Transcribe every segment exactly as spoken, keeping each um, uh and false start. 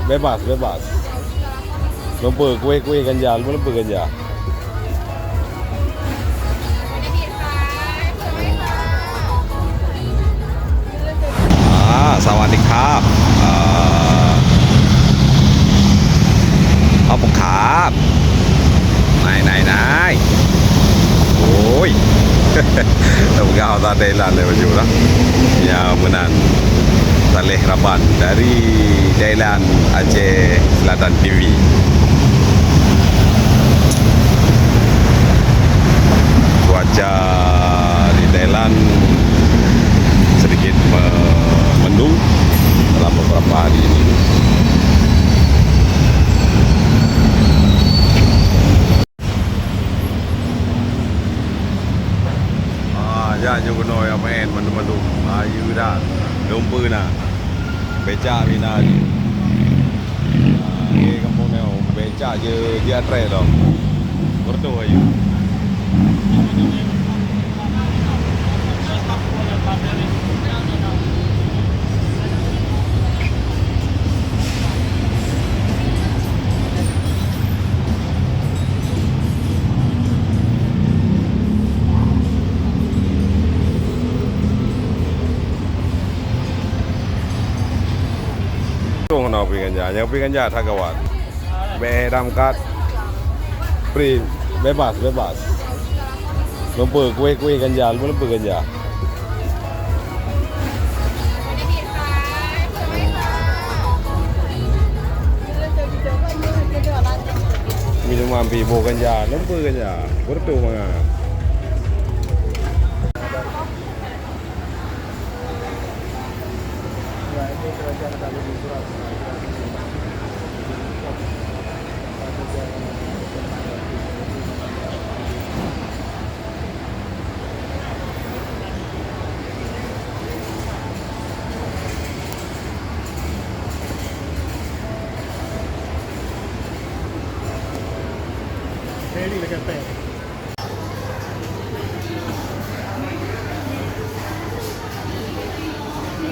Bebas, bebas. Lumpur, kueh-kueh ganja, lumpur-lumpur ganja. Ah, สวัสดีครับ อ่า ขอบคุณครับ นาย นาย นาย โอ้ย Tapeugah haba Thailand lé bacut lah. Ya, meunan. Saleh Raban dari Thailand, Aceh Selatan T V. Cuaca di Thailand sedikit me-, mendung dalam beberapa hari ini. Ah, jak nyoe keunoe ya main mandum-mandum. Ayu dah. Lumpur na. Becak mina ni. Ah, di kampung nyoe becak je, je atré tu. Bertu ayu. Tueng na pih ganja, nyang pih ganja that gawat. Beh dam kat. Free, bebas, bebas. Lumpur, kueh-kueh ganja, lumpur-lumpur ganja. Minuman pih boh ganja, lumpur ganja. Bertu mangat.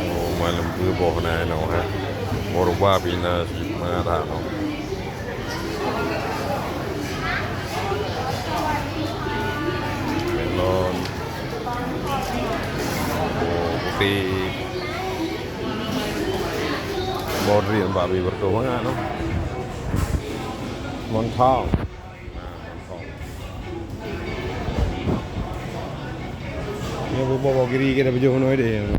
Oh, malem peuboh na inoe, ha. Boh rubah pih na mangat ha, no. Melon. Boh putéh. Boh drien bak bi bertuah mangat, no. Montong. Nyoe bubok bawang giri kita beujeuh nyoe deh.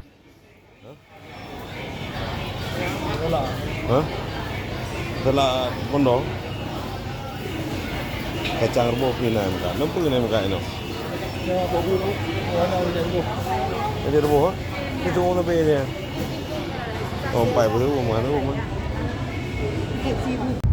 Hah? Telat pondok. Kacang rebôh pih na meukat. Lempu na meukat inoe. Jadi rebôh, ha? Itu orang lebih dia. Oh, empat puluh ribu, lima puluh ribu.